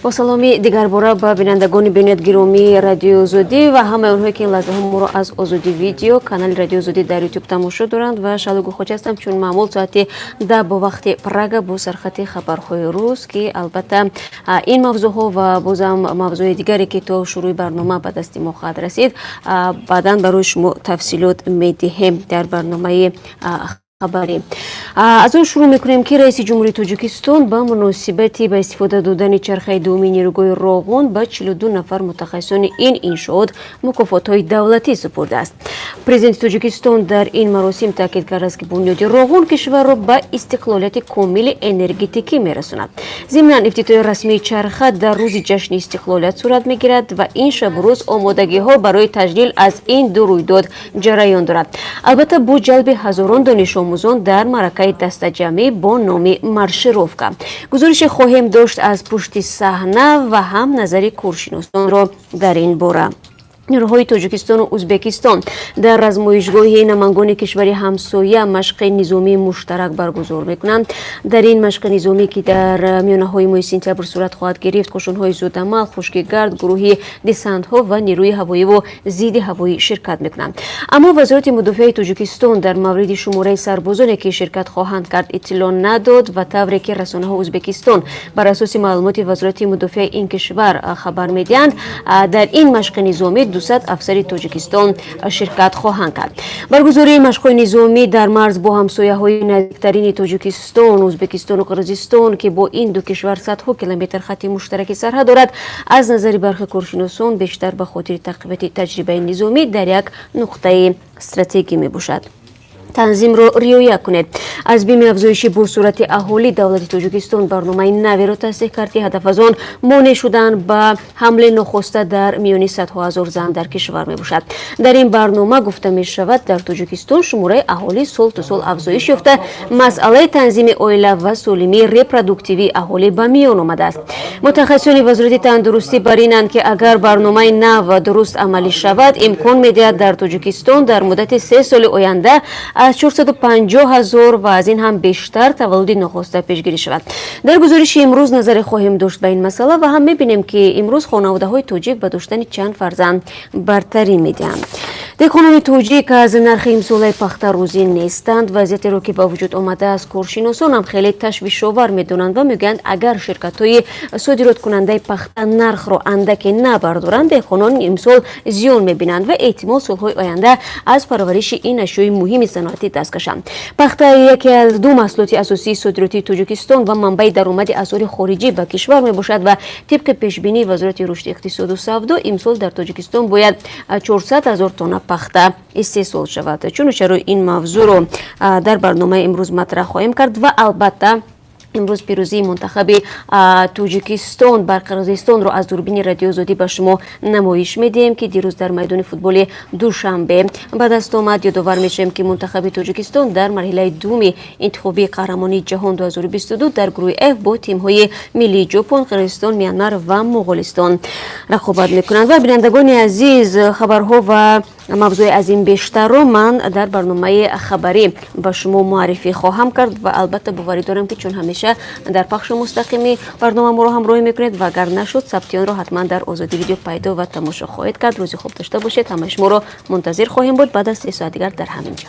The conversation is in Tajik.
Бо саломи дигарбора ба бинандагони бениҳоят гиромии Радиои Озодӣ ва ҳамаи онҳое, ки ин лаҳзаҳо моро аз Озодӣ Видео, канали Радиои Озодӣ дар Ютуб тамошо доранд, ва Шаҳло Гулхоҷа ҳастам. Чун маъмул, соати 10 бо вақти Прага бо сархати хабарҳои рӯз, ки албатта ин мавзӯъҳо ва бозам мавзӯи дигаре, ки то шурӯи барнома ба дасти мо хоҳад расид, баъдан барои шумо тафсилот медиҳем дар барномаи хабарӣ. Аз он шурӯъ мекунем, ки раиси ҷумҳурии Тоҷикистон ба муносибати ба истифода додани чархаи дуюми нерӯгоҳи Роғун ба 42 нафар мутахассисони ин иншоот мукофотҳои давлатӣ супурдааст. Президенти Тоҷикистон дар ин маросим таъкид кардааст, ки бунёди Роғун кишварро ба истиқлолияти комили энергетикӣ мерасонад. Зимнан, ифтитоҳи расмии чарха дар рӯзи ҷашни истиқлолият сурат мегирад ва ин шабу рӯз омодагиҳо барои таҷлил аз ин ду рӯйдод ҷараён дорад, албатта бо ҷалби ҳазорон донишомӯзон дар маъракаи дастаҷамъӣ бо номи маршировка. Гузорише хоҳем дошт аз пушти саҳна ва ҳам назари коршиносонро дар ин бора. Нерӯҳои Тоҷикистону Ӯзбекистон дар размоишгоҳи Намангони кишвари ҳамсоя машқи низомии муштарак баргузор мекунанд. Дар ин машқи низомӣ, ки дар миёнаҳои моҳи сентябр сурат хоҳад гирифт, қӯшунҳои зудамал, хушкигард, гурӯҳи десантҳо ва нерӯи ҳавоиву зидди ҳавоӣ ширкат мекунанд. Аммо Вазорати мудофиаи Тоҷикистон дар мавриди шумораи сарбозоне, ки ширкат хоҳанд кард, иттилоъ надод. Ва тавре ки расонаҳои Ӯзбекистон бар асоси маълумоти Вазорати мудофиаи ин кишвар хабар медиҳанд, дар ин машқи низомӣ 200 афсари Тоҷикистон ширкат хоҳанд кард. Баргузории машқҳои низомӣ дар марз бо ҳамсояҳои наздиктарини Тоҷикистон, Ӯзбекистону Қирғизистон, ки бо ин ду кишвар садҳо километр хатти муштараки сарҳад дорад, аз назари бархи коршиносон бештар ба хотири тақвияти таҷрибаи низомӣ дар як нуқтаи стратегӣ мебошад. Танзимро риоя кунед. Аз бими афзоиши босуръати аҳолӣ давлати Тоҷикистон барномаи наверо тасдиқ кард, ки ҳадаф аз он монеъ шудан ба ҳамли нохоста дар миёни садҳо ҳазор зан дар кишвар мебошад. Дар ин барнома гуфта мешавад, дар Тоҷикистон шумораи аҳолӣ сол то сол афзоиш ёфта, масъалаи танзими оила ва солимии репродуктивии аҳолӣ ба миён омадааст. Мутахассисони Вазорати тандурустӣ бар инанд, ки агар барномаи нав дуруст амалӣ шавад, имкон медиҳад дар Тоҷикистон дар муддати 3 соли оянда аз 450 ҳазор ва аз ин ҳам бештар таваллуди нохоста пешгирӣ шавад. Дар гузориши имрӯз назаре хоҳем дошт ба ин масъала ва ҳам мебинем, ки имрӯз хонаводаҳои тоҷик ба доштани чанд фарзанд бартарӣ медиҳанд. Деҳқонони тоҷик аз нархи имсолаи пахта розӣ нестанд. Вазъиятеро, ки ба вуҷуд омадааст, коршиносон ҳам хеле ташвишовар медонанд ва мегӯянд, агар ширкатҳои содироткунандаи пахта нархро андаке набардоранд, деҳқонон имсол зиён мебинанд ва эҳтимол солҳои оянда аз парвариши ин ашёи муҳими саноатӣ даст кашанд. Пахта яке аз ду маҳсулоти асосии содиротии Тоҷикистон ва манбаи даромади асъори хориҷӣ ба кишвар мебошад ва тибқи пешбинии Вазорати рушди иқтисоду савдо, имсол дар Тоҷикистон бояд 400 ҳазор тонна пахта истеҳсол шавад. Чуну чаро ин мавзӯъро дар барномаи имрӯз матраҳ хоҳем кард. Ва албатта, имрӯз пирӯзии мунтахаби Тоҷикистон бар Қирғизистонро аз дурбини Радиои Озодӣ ба шумо намоиш медиҳем, ки дирӯз дар майдони футболи Душанбе ба даст омад. Ёдовар мешавем, ки мунтахаби Тоҷикистон дар марҳилаи дуюми интихобии қаҳрамонии ҷаҳон 2022 дар гурӯҳи Ф бо тимҳои миллии Ҷопон, Қирғизистон, Мянмар ва Моғолистон рақобат мекунанд. Ва бинандагони азиз, хабарҳо ва мавзӯи аз ин бештарро ман дар барномаи хабарӣ ба шумо муаррифӣ хоҳам кард. Ва албатта, боварӣ дорам, ки чун ҳамеша дар пахши мустақими барнома моро ҳамроҳӣ мекунед ва агар нашуд, сабти онро ҳатман дар Озодӣ Видео пайдо ва тамошо хоҳед кард. Рӯзи хуб дошта бошед. Ҳамаи шуморо мунтазир хоҳем буд баъд аз 3 соат дигар дар ҳамин ҷо.